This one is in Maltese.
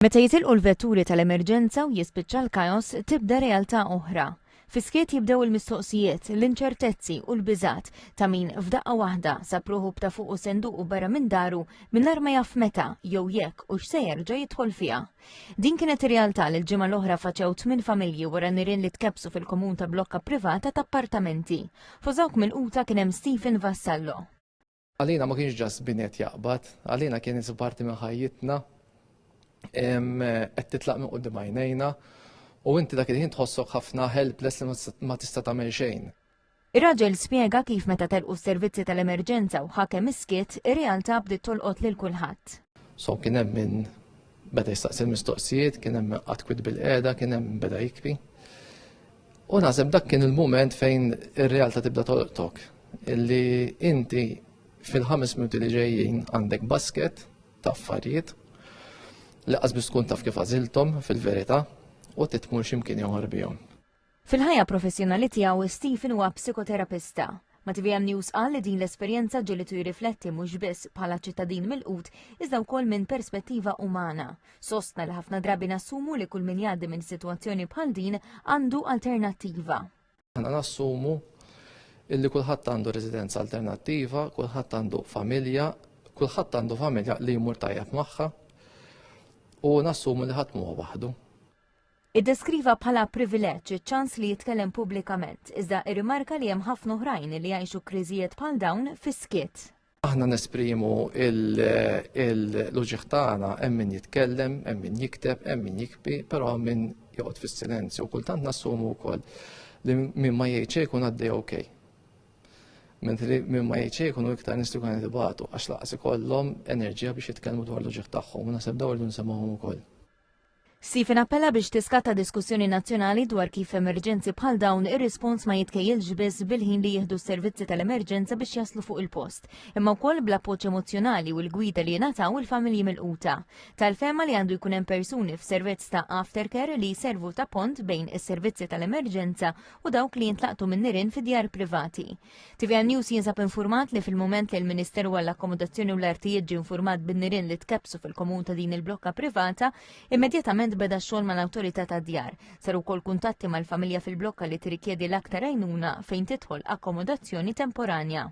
Meta jitilqu l-vetturi tal-emerġenza u jispiċċa l-kaos, tibda realtà oħra. Fis-skiet jibdew il-mistoqsijiet, l-inċertezzi u l-biżgħat ta' min f'daqqa waħda sab ruħu b'ta' fuqu senduq u barra minn daru mingħajr ma jaf meta jew jekk u x'se jerġa' jidħol fiha. Din kienet ir-realtà li l-ġimgħa l-oħra faċew tmien familji wara nirien li tkebbsu fil-komun ta' blokka privata ta' appartamenti. Fost dawk milquta kien hemm Stephen Vassallo. Għalina ma kienx ġast bini qed jaqbad, għalina kien isu parti minn ħajjitna qed titlaq minn quddiem għajnejna u inti dak il-ħin tħossok ħafna helpless li ma tista' tagħmel xejn. Ir-raġel spjega kif meta telqu s-servizzi tal-emerġenza u ħakem is-skiet, ir-realtà bdiet tolqot lil kulħadd. So kien hemm min beda jistaqsi l-mistoqsijiet, kien hemm min qagħad kwiet bil-qiegħda, kien hemm min beda jikbi. U naħseb dak kien il-mument fejn ir-realtà tibda tolqtok. Illi inti fil-ħames minuti li ġejjin għandek basket ta' affarijiet li qas tkun taf kif għażilthom fil-verità u titmur x'imkien ieħor bihom. Fil-ħajja professjonali tiegħu Stephen huwa psikoterapista. Ma' tvm News qal li din l-esperjenza ġielitu jirrifletti mhux biss bħala ċittadin milqut iżda wkoll minn perspettiva umana. Sostna li ħafna drabi nassumu li kull min jgħaddi minn sitwazzjoni bħal din għandu alternattiva. Aħna nassumu illi kulħadd għandu residenza alternattiva, kulħadd għandu familja, kulħadd għandu familja li jmur tajjeb magħha u nassumu li ħadd mhuwa waħdu. Iddeskriva bħala privileġġ iċ-ċans li jitkellem pubblikament, iżda irrimarka li hemm ħafna oħrajn li jgħixu kriżijiet bħal dawn fis-skiet. Aħna nesprimu l-uġigħ tagħna hemm min jitkellem, hemm min jikteb, hemm min jikbi, però hemm min joqgħod fis-silenzju. Kultant nassumu wkoll li min ma jgħid xejn jkun għaddej okej. Mentri min ma jgħid xejn jkunu iktar nies li jkunu qed ibatu għax laqas ikollhom enerġija biex jitkellmu dwar l-uġigħ tagħhom u naħseb dawn irridu nsemgħuhom ukoll. Stephen appella biex tiskatta diskussjoni nazzjonali dwar kif f'emerġenzi bħal dawn ir-rispons ma jitkejjilx biss bil-ħin li jieħdu s-servizzi tal-emerġenza biex jaslu fuq il-post, imma wkoll bl-appoġġ emozzjonali u l-gwida li jingħataw il-familji milquta. Tal-fehma li għandu jkun hemm persuni f'servizz ta' aftercare li jservu ta' pont bejn is-servizzi tal-emerġenza u dawk li jintlaqtu minn nirien fi djar privati. TVM News jinsab infurmat li fil-mument li l-Ministeru għall-Akkomodazzjoni u l-Artijiet ġie infurmat bin-nirien li tkebbsu fil-komun ta' din il-blokka privata, immedjatament beda x-xogħol mal-awtorità tad-djar. Saru wkoll kuntatti mal-familja fil-blokka li tirrikjedi l-aktar għajnuna fejn tidħol akkomodazzjoni temporanja.